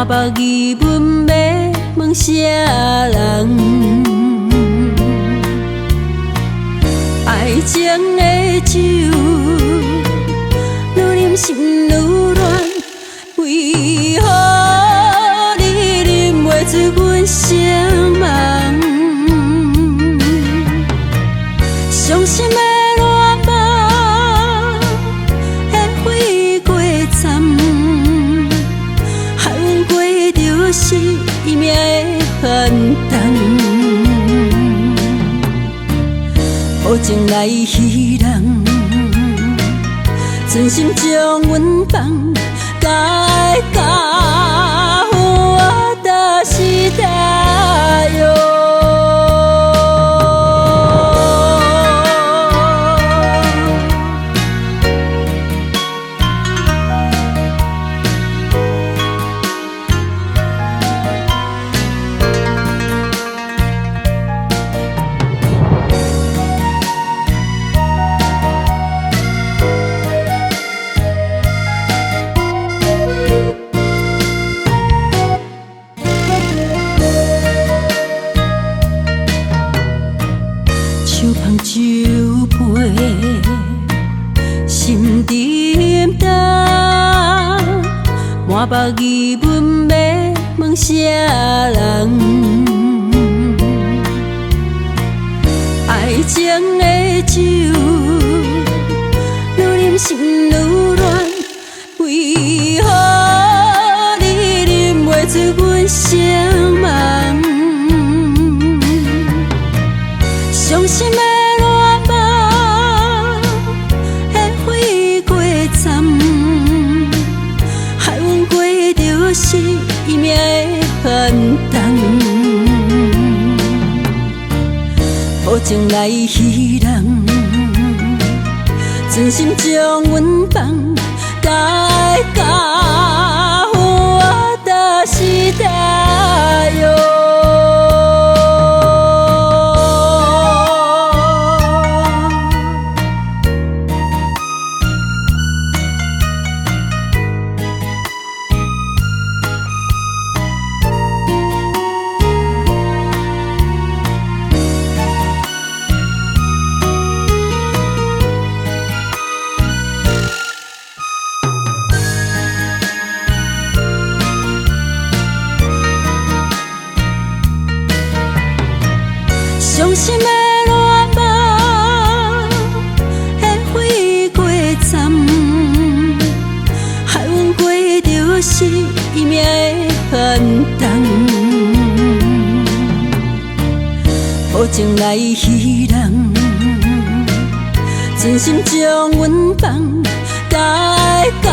滿目疑問欲問啥人？愛情的酒，愈啉心愈亂，為何你啉袂醉阮成夢？傷心的戀夢會飛過站，害阮過著生命的寒冬。無情來彼人，存心將阮放，敢會教我焦是焦哟。手捧酒杯，心沉重，滿目疑問欲問啥人？愛情的酒，愈啉心愈亂，為何你啉袂醉阮成夢？傷心的戀夢會飛過站，害阮過著生命的寒冬。無情來彼人，存心將阮放，敢會教我焦是焦哟。傷心的戀夢會飛過站，害阮過著生命的寒冬。無情來彼人，存心將阮放，敢會教